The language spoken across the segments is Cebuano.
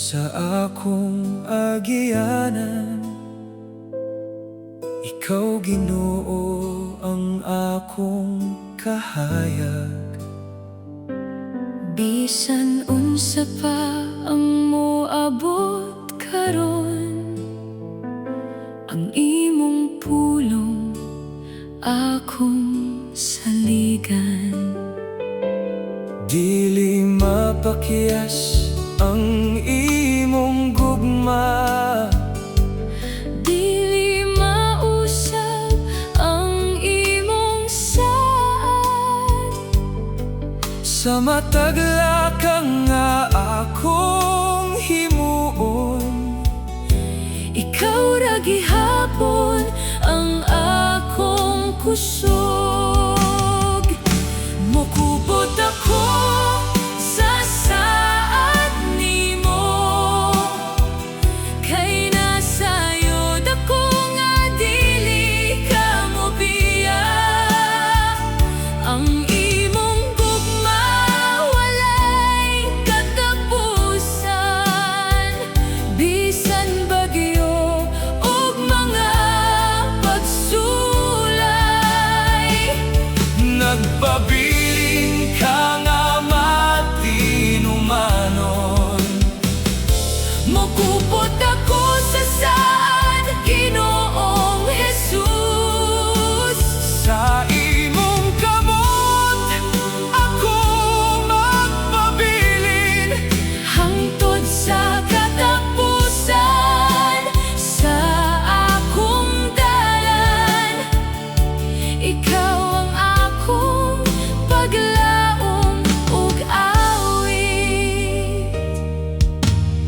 Sa akong agianan, ikaw, Ginoo, ang akong kahayag. Bisan unsa pa ang moabot karon, ang imong pulong akong saligan. Dili mapakyas ang imong gugma. Dili mausab ang imong saad. Sa matag lakang nga akong himuon, ikaw ra gihapon ang akong kusog. Mokupot ako sa saad nimo, kay nasayod ako nga dili ka mobiya. Ang imong gugma walay katapusan, bisan bagyo ug mga pagsulay. Nagpabilin ka nga matinumanon. Mokupot ako sa saad, Ginoong Jesus. Sa imong kamot ako magpabilin hangtod sa katapusan sa akong dalan. Ikaw ang akong paglaom ug awit.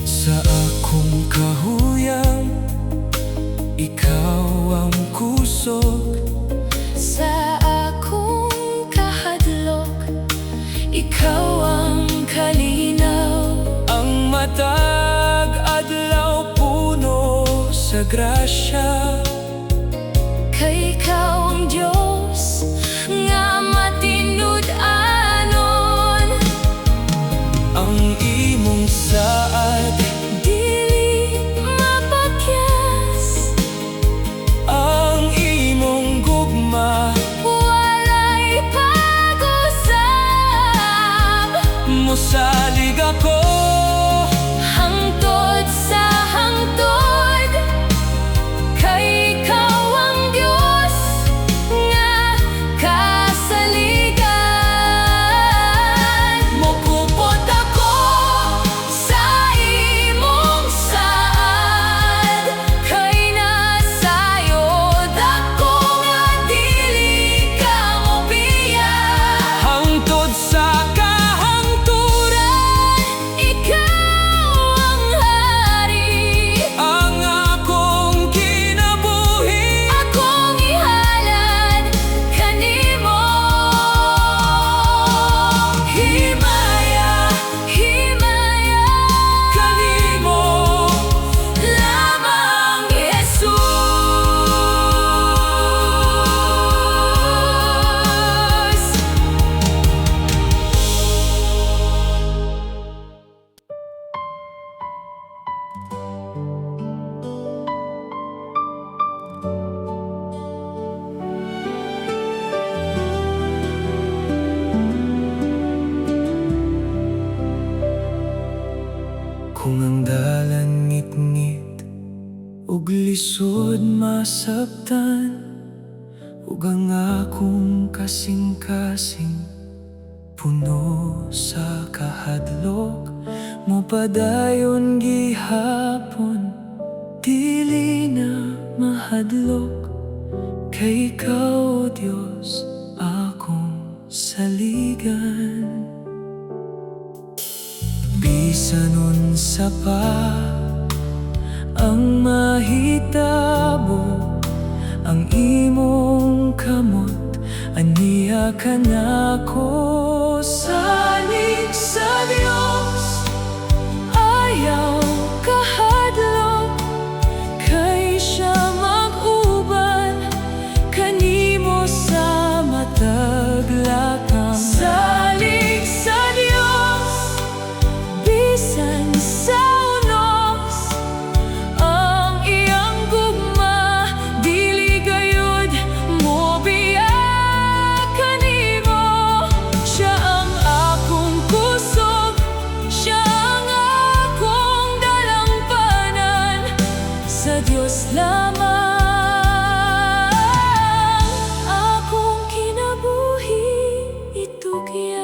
Sa akong kahuyang, ikaw ang kusog. Sa akong kahadlok, ikaw ang kalinaw. Ang matag adlaw puno sa grasya, kay ikaw ang Diyos nga matinud-anon. Ang imong saad dili mapakyas. Ang imong gugma walay pag-usab. Mosalig ako hangtod sa hangtod, kay ikaw ang Diyos nga kasaligan. Mokupot ako sa imong saad, kay nasayod ako nga dili ka mobiya. Hangtod sa kahangturan, ikaw ang hari. Ang akong kinabuhi akong ihalad kanimo. Himaya himaya kanimo lamang, Jesus. Kung ang dalan ngitngit ug lisod masabtan, ug ang akong kasing-kasing puno sa kahadlok, mopadayon gihapon, dili na mahadlok, kay ikaw, Dios, akong saligan. Bisan unsa pa ang mahitabo, ang imong kamot aniya kanako. Salig sa Dios, ayaw kahadlok, kay siya mag-uban kanimo sa matag lakang. Salig sa Dios bisan sa uno. Dios lamang akong kinabuhi itugyan.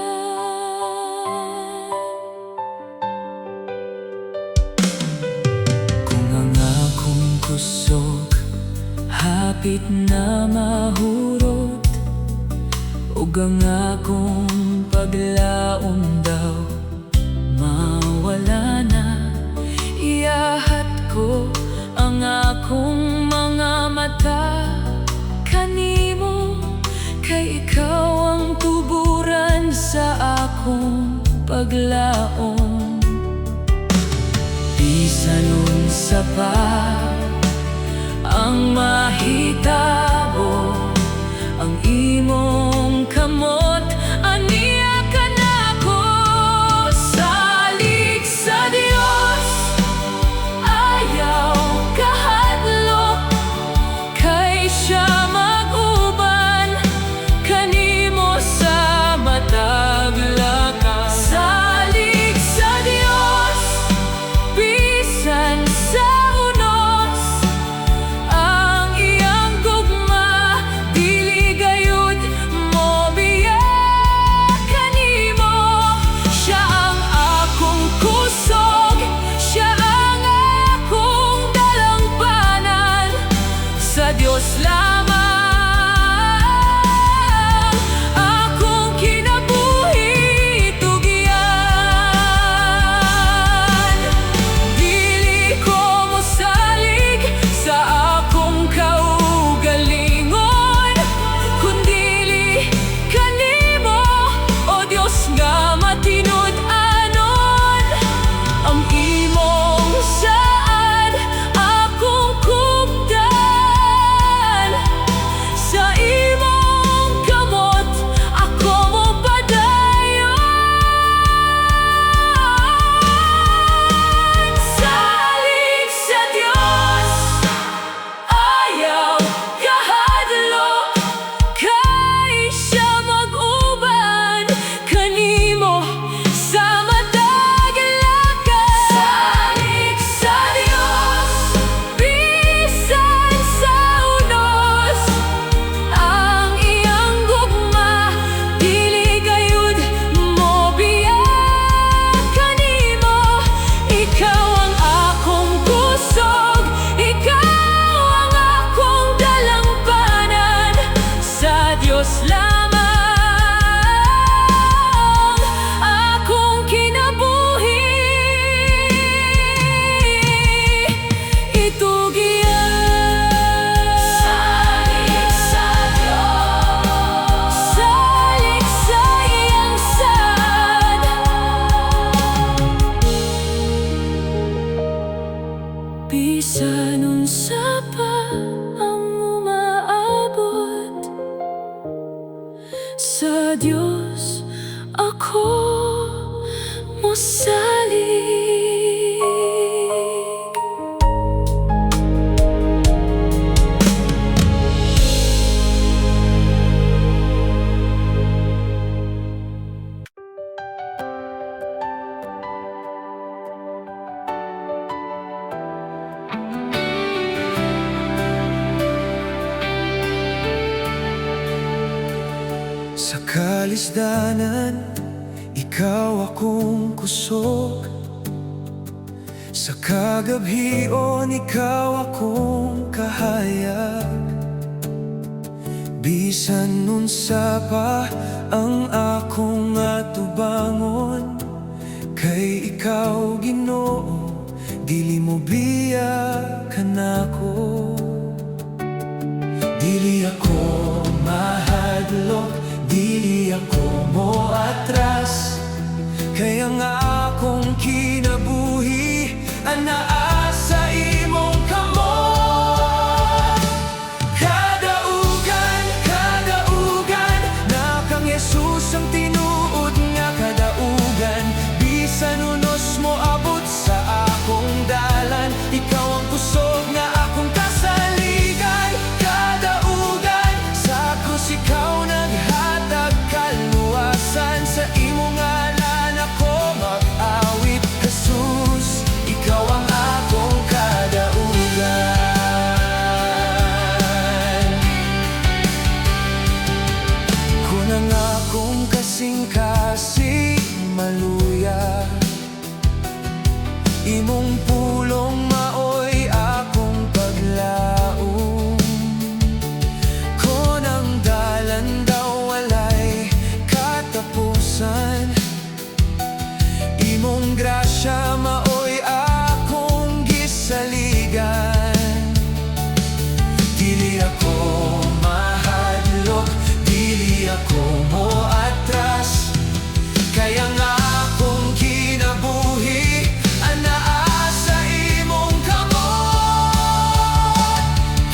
Kung ang akong kusog hapit na mahurot ug ang akong paglaom daw mawala na, iahat ko ang akong mga mata kanimo, kay ikaw ang tuburan sa akong paglaom. Bisan unsa pa ang mahitabo, ang imong kamot ania kanako. Salig sa Dios, ayaw kahadlok, kay siya mag-uban kanimo sa matag lakang. Salig sa Dios, bisan sa unos, ang iyang gugma dili gayud mobiya kanimo. Siya ang akong kusog, siya ang akong dalangpanan. Sa Dios lamang akong kinabuhi tugyan. Dili ko mosalig sa akong kaugalingon, kundili kanimo, O Dios nga matinud-anon. Ang imong saad akong kuptan, sa imong kamot ako mopadayon. Salig sa Dios, ayaw kahadlok, kay siya mag-uban kanimo sa matag lakang. Salig sa Dios, bisan sa unos, ang iyang gugma dili gayud mobiya kanimo. Ikaw ang akong kusog, ikaw ang akong dalangpanan. Sa Dios lamang akong kinabuhi itugyan. Salig sa Dios, salig sa iyang saad. Bisan unsa pa ang umaabot, sa Dios ako mosalig. Sa kalisdanan, ikaw akong kusog. Sa kagabhion, ikaw akong kahayag. Bisan unsa pa ang akong atubangon, kay ikaw, Ginoo, dili mo biya kanako. Dili ako mahadlok, dili ako mo atras, kay ang akong kinabuhi anaa sa imong kamot. Kadaugan, kadaugan, na kang Jesus ang tinuod nga kadaugan. Bisan unos mo abot sa akong dalan, ikaw ang kusog nga akong Imong pulong maoy akong paglaom. Kon ang dalan daw walay katapusan, imong grasya maoy akong gisaligan. Dili ako mahadlok, dili ako mo atras, kay ang akong kinabuhi anaa sa imong kamot.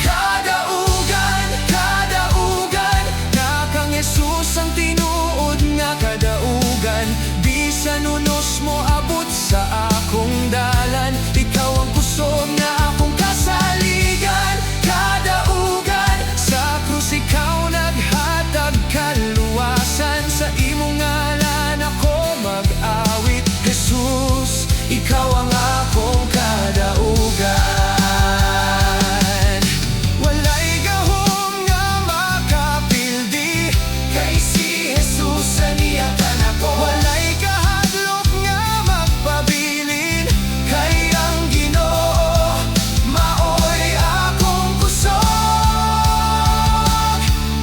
Kadaugan, kadaugan, na kang Jesus ang tinuod nga kadaugan. Bisan unos mo abot sa akong dalan, ikaw ang kusog nga akong kasaligan. Kadaugan, sa krus ikaw naghatag kaluwasan. Sa imong ngalan ako mag-awit. Jesus, ikaw ang akong kadaugan. Walay gahom nga makapildi, kay si Jesus aniya kanako. Walay kahadlok nga magpabilin, kay ang Ginoo maoy akong kusog.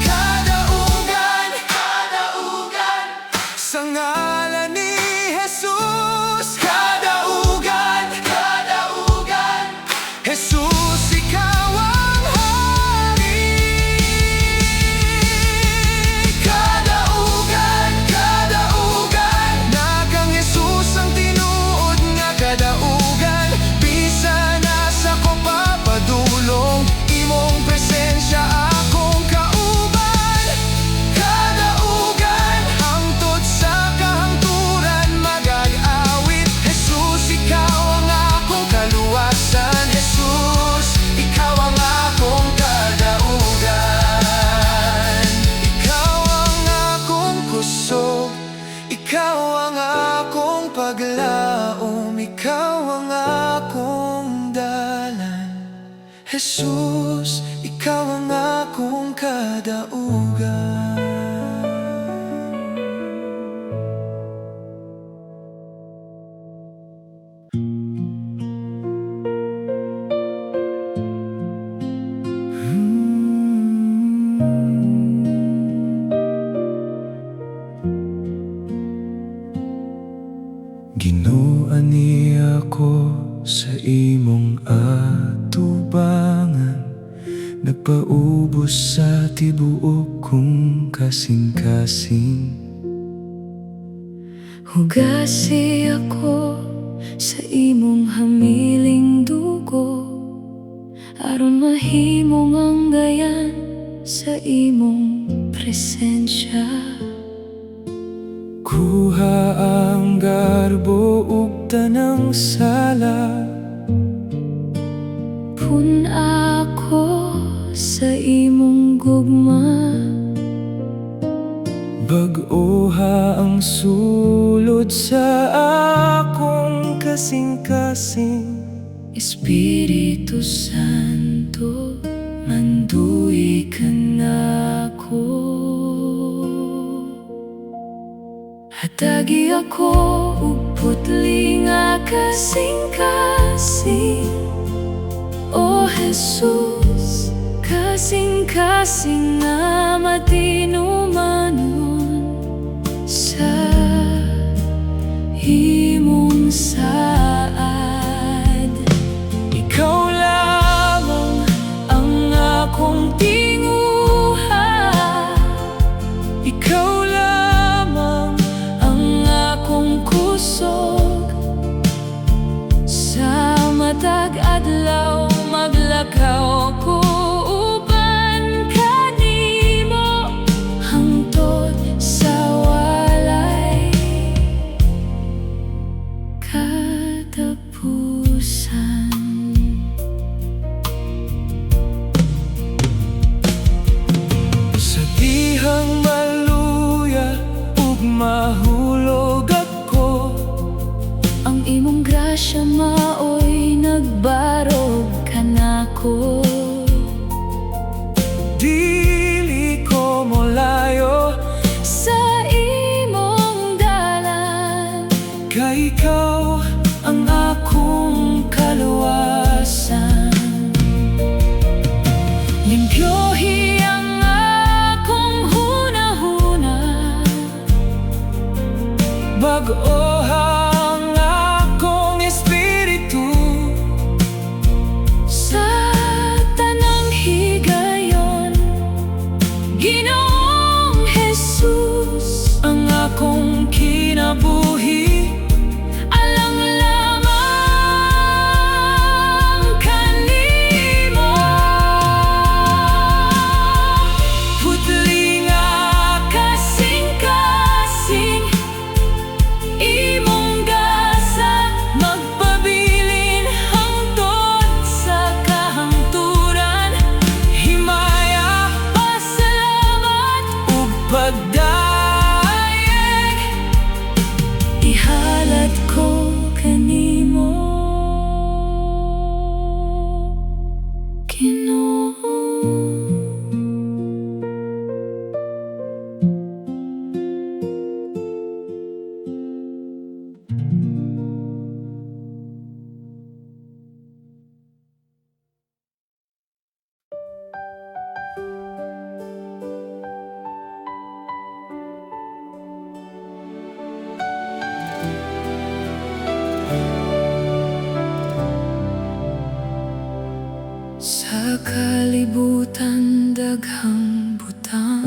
Kadaugan, kadaugan, sa ngalan ni Jesus. Kadaugan, kadaugan, Jesus, ikaw ang hari. Kadaugan, kadaugan, na kang Jesus ang tinuod nga kadaugan. Bisan asa ko papadulong, imong presensya akong kauban. Kadaugan, hangtod sa kahangturan magag-awit. Jesus, ikaw ang akong kaluwasan. Jesus, ikaw ang akong kadaugan. Ikaw ang akong kusog, ikaw ang akong paglaom, ikaw ang akong dalan. Jesus, ikaw ang akong kadaugan. Ginoo niya ako sa imong atubangan, nagpaubos sa tibuok kong kasing-kasing. Hugasi ako sa imong hamiling dugo, aron mahimong anggayan sa imong presensya. Kuha ang garbo ug tanang sala. Pun-a ako sa imong gugma. Bag-oha ang sulod sa akong kasing-kasing. Espiritu Santo, manduhi ka nako. Hatagi ako og putli nga kasing-kasing. O Jesus, kasing-kasing nga matinumanon sa imong saad. Ikaw lamang ang akong tinguha. Ikaw lamang ang akong kusog. Sa matag adlaw maglakaw ko uban kanimo, hangtod sa walay katapusan. Sa dihang maluya ug mahulog ako, ang imong grasya maoy nagbarog kanako. Dili ko molayo sa imong dalan, kay ikaw ang akong Kalibutan daghang butang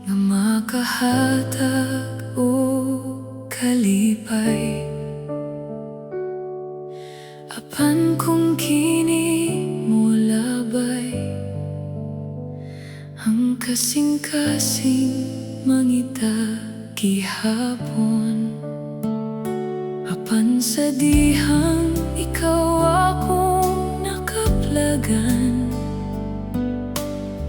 nga makahatag og kalipay. Apan kung kini molabay, ang kasing-kasing mangita gihapon. Apan sa dihang ikaw akong nakaplagan,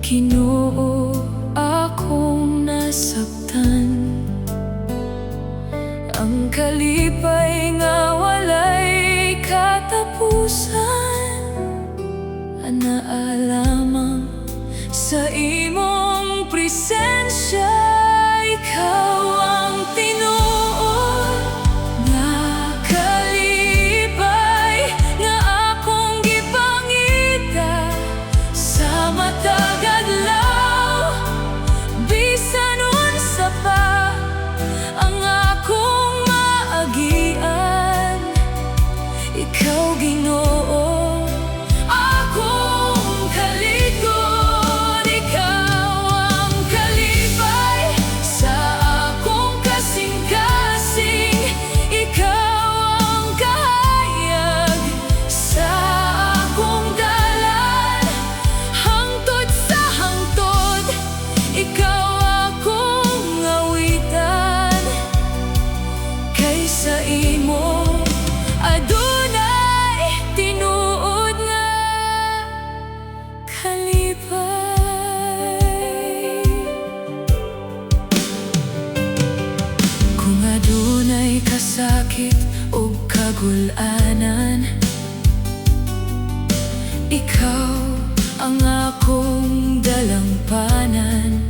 Ginoo, akong nasabtan ang kalipay nga walay katapusan. Anaa lamang sa imong presensya. Ikaw ang tinuod nga kalipay nga akong gipangita sa matag adlaw. Bisan unsa pa ang akong maagian, ikaw, Ginoo, akong kalikod. Ikaw ang kalipay sa akong kasing-kasing. Ikaw ang kahayag sa akong dalan. Hangtod sa hangtod, ikaw akong awitan. Kay sa imo adunay tinuod nga kalipay. Kung adunay kasakit o kagul-anan, ikaw ang akong dalampanan.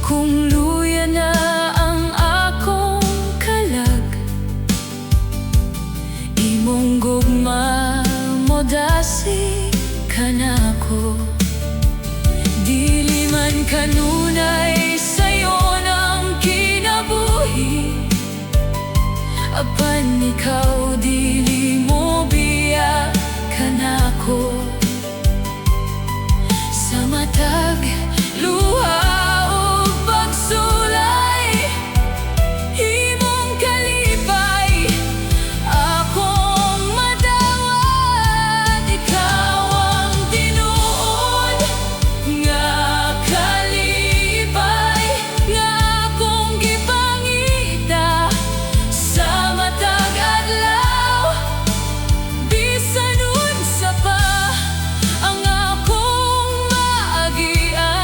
Kung luya na ang akong kalag, imong gugma modasig kanako. Dili man kanunay sayon ang kinabuhi, apan ikaw dili mo biya kanako. Sa matag luha ug pagsulay, imong kalipay akong madawat. Ikaw ang tinuod nga kalipay nga akong gipangita sa matag adlaw. Bisan unsa pa ang akong maagian,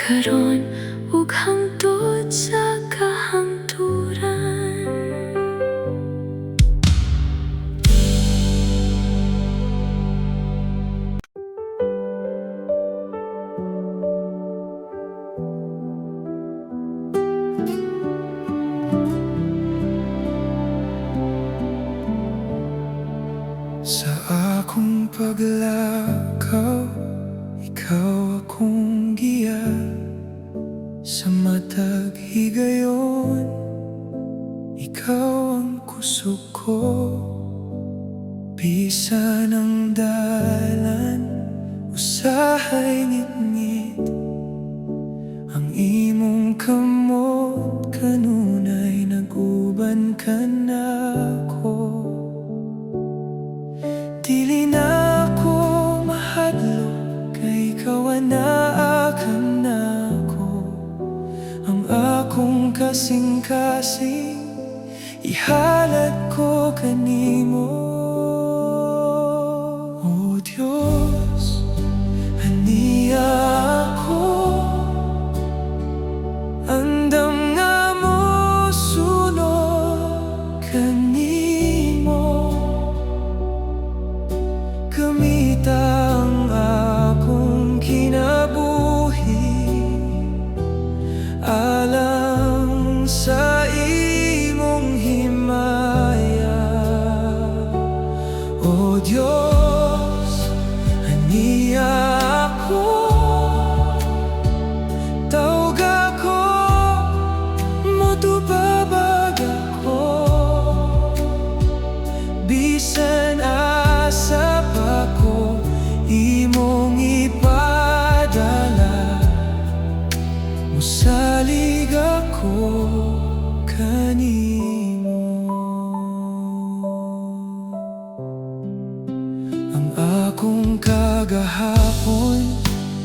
Karon ug hangtod sa kahangturan. Sa akong paglakaw, ikaw akong giya. Sa matag higayon, ikaw ang kusog ko. Bisan ang dalan usahay ngitngit, ang imong kamot kanunay nag-uban kanako. Dili na ako mahadlok kay ikaw anaa kanako. Ang akong kasing-kasing ihalad ko kanimo. O Diyos, ania ako, andam nga mosunod kanimo. Gamita ang akong kinabuhi alang sa imong himaya. O Diyos, ania ako, tawga ko, motubabag ako. Bisan asa pa ko imong ipadala, musalig ako kanimo. Ang akong kagahapon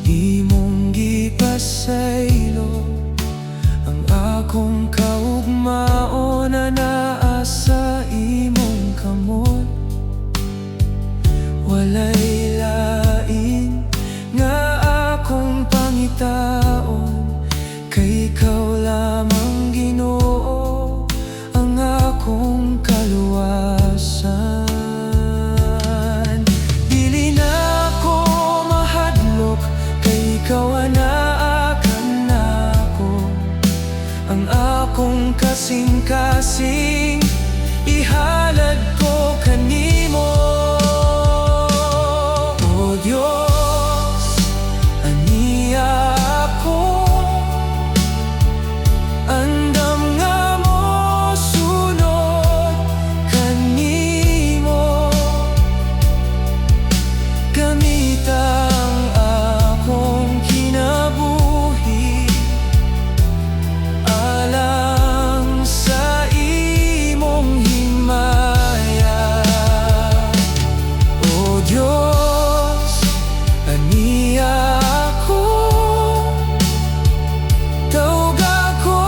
imong gipasaylo. Ang akong kaugmaon anaa sa imong kamot. Walay lain nga akong pangitaon, kay ikaw lamang, Ginoo, ang akong kaluwasan. Dili na ako mahadlok kay ikaw anaa kanako. Ang akong kasing-kasing ihalad ko kanimo. O Diyos, ania ako, andam nga mosunod kanimo. Gamita ang akong kinabuhi alang sa imong himaya. O Diyos, ania ako, tawga ko,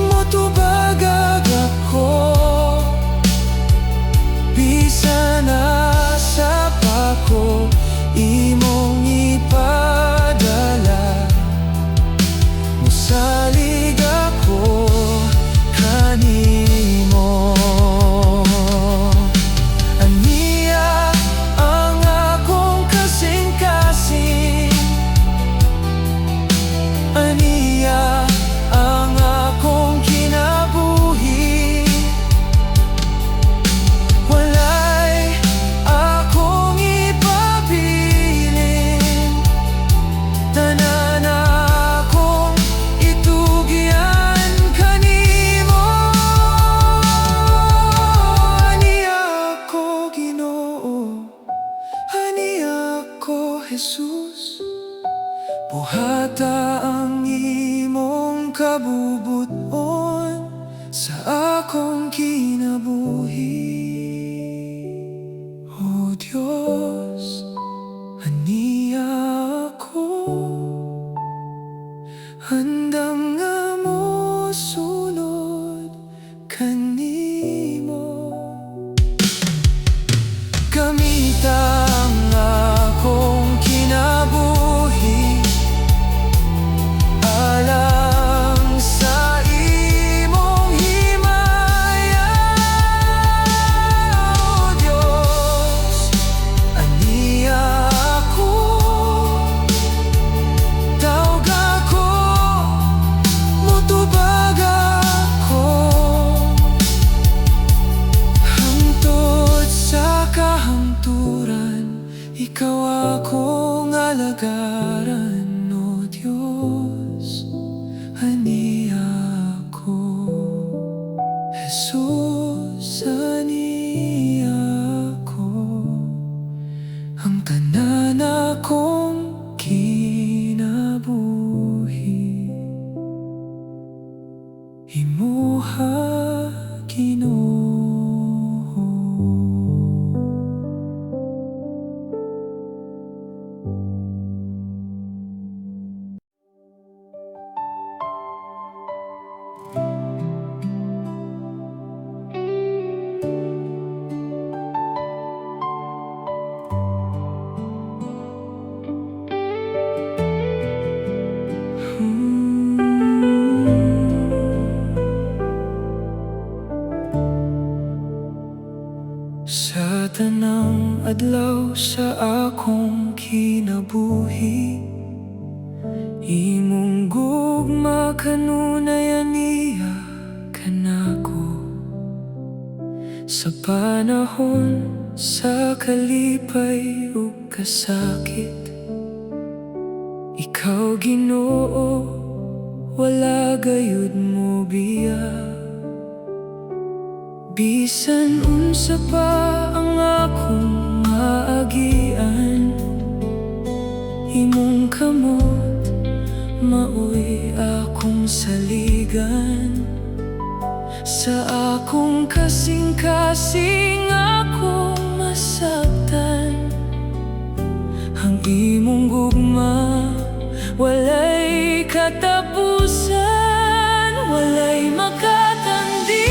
motubagag ako. Bisan asa pa ko imong ipadala, musalig ako kanimo. Ania ang akong kasing-kasing, ania ang akong kinabuhi. Walay akong ipabilin, tanan akong itugyan kanimo. Ania ako, Ginoo, ania ako, Jesus. Buhata ang imong kabubut-on sa akong kinabuhi. O Diyos, ania ako, andam nga mosunod kanimo. Gamita ang akong kinabuhi. Kasangkaran, O Dios, ania ako. Jesus, ania ako. Ang tanan akong kinabuhi imuha, Ginoo. Sa tanang adlaw sa akong kinabuhi, imong gugma kanunay ania kanako. Sa panahon sa kalipay ug kasakit, ikaw, Ginoo, wala gayud mo biya. Bisan unsa pa ang akong maagian, imong kamot maoy akong saligan. Sa akong kasing-kasing akong masabtan, ang imong gugma walay katapusan. Walay makatandi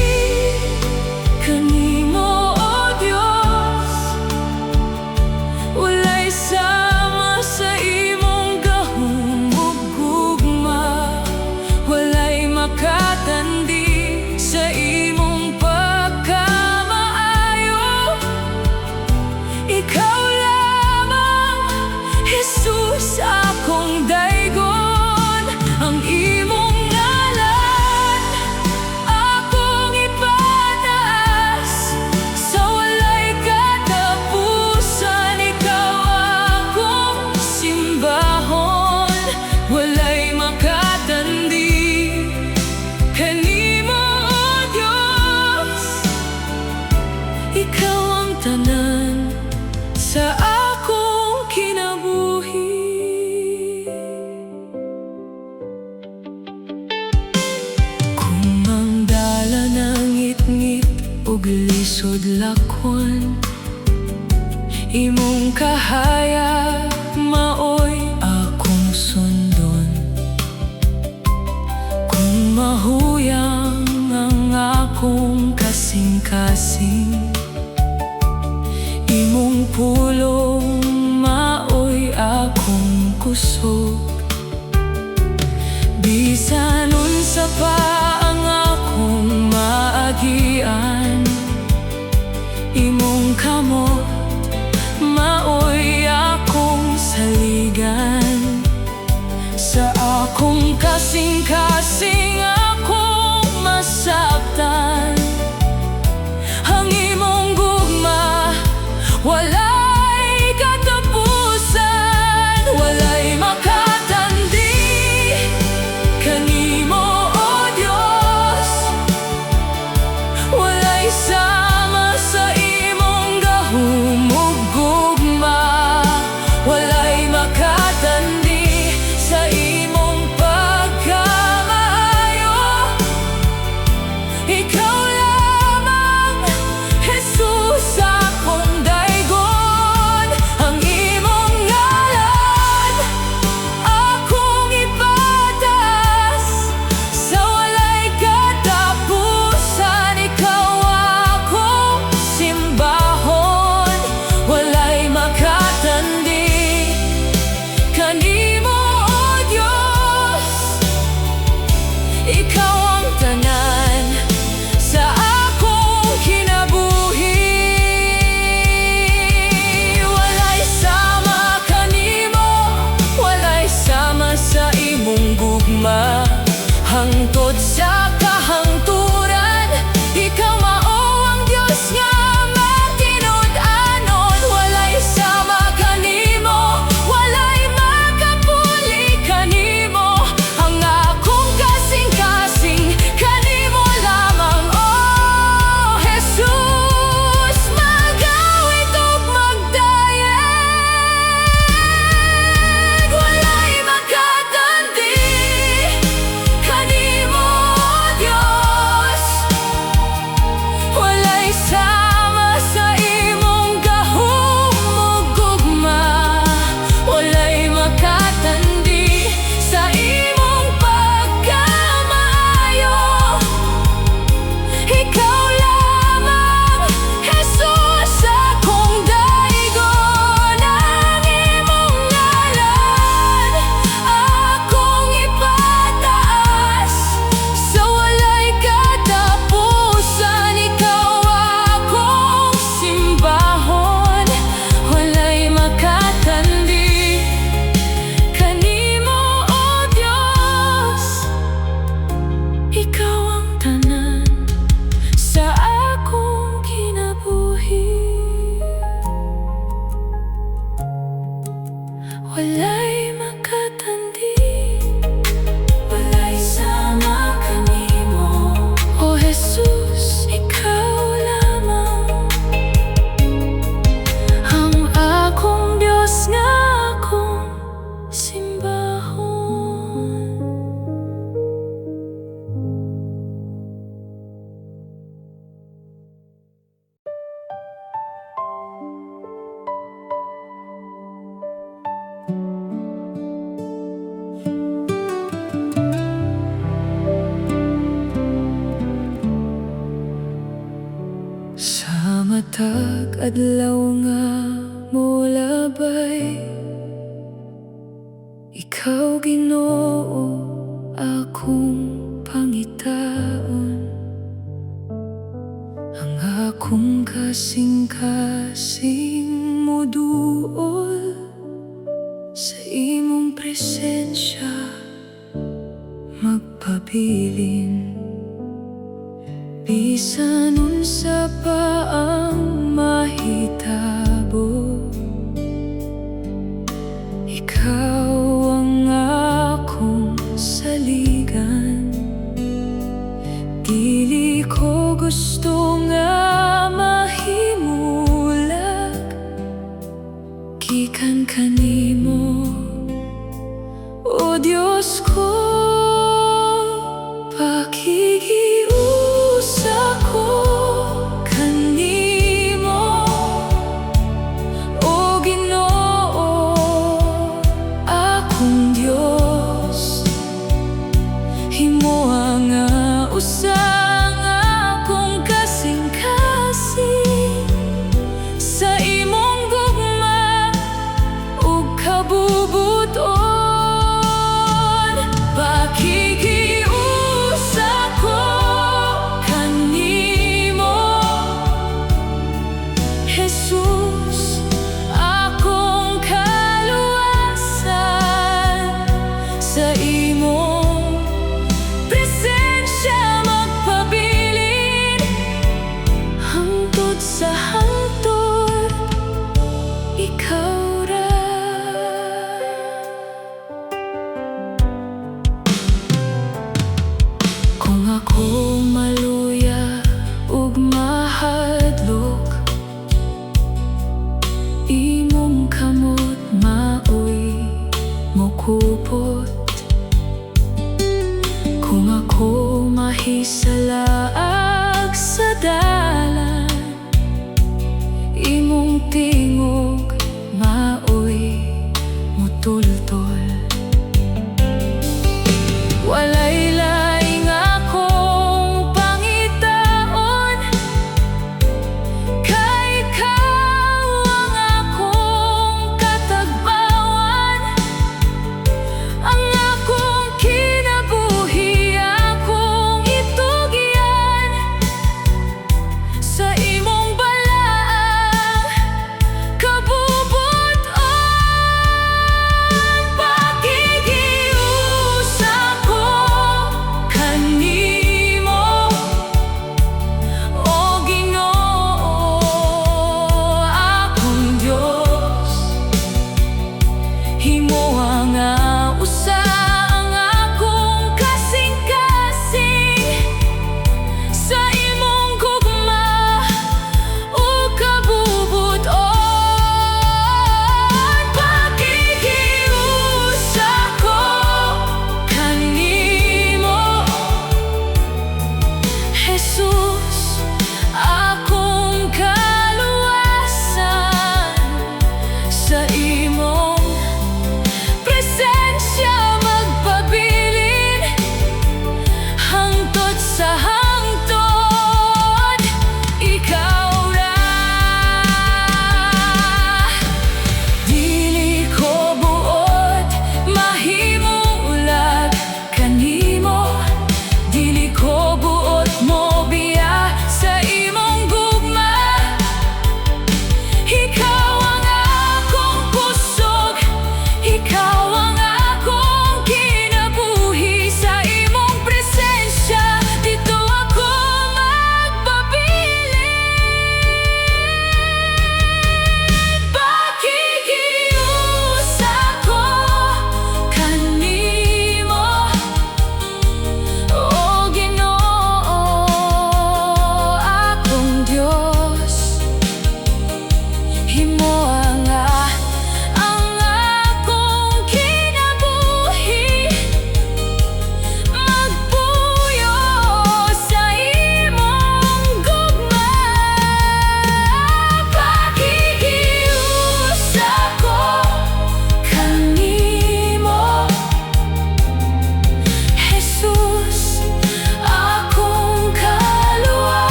kanimo, O Dios. Walay sama sa imong gahom ug gugma. Walay makatandi sa imong pagkamaayo. Ikaw lamang, Jesus, akong daygon. Ang imong ngalan akong ipataas. Sa walay katapusan, ikaw akong simbahon. Walay makatandi kanimo, O Dios. Ikaw ang tanan sa akong kinabuhi. Kung ang dalan nangitngit ug lisod lakwan, imong kahayag maoy akong sundon. Kung mahuyang ang akong kasing-kasing, imong pulong maoy akong kusog. Bisan unsa pa ang akong maagian, imong kamot maoy akong saligan. Sa akong kasing-kasing akong masabtan, ang imong gugma walay katapusan. Walay makatandi kanimo, O Dios. Walay sama sa imong gahom ug gugma. Walay makatandi sa imong pagkamaayo. Ikaw Adlaw nga molabay, ikaw, Ginoo, akong pangitaon. Ang akong kasing-kasing moduol sa imong presensya magpabilin. Bisan unsa pa ang mahitabo, ikaw ang akong saligan. Dili ko gusto nga mahimulag gikan kanimo, O Diyos ko. Pakikiusa ko kanimo, O Ginoo, akong Diyos. Himoa nga usa ang akong kasing-kasing sa imong gugma ug kabubut-on. Pakikiusa ko kanimo, Jesus, akong kaluwasan. Sa imong presensya magpabilin hangtod sa hangtod, ikaw ra. Kung ako maluya ug mahadlok, imong kamot maoy mokupot. Kung ako mahisala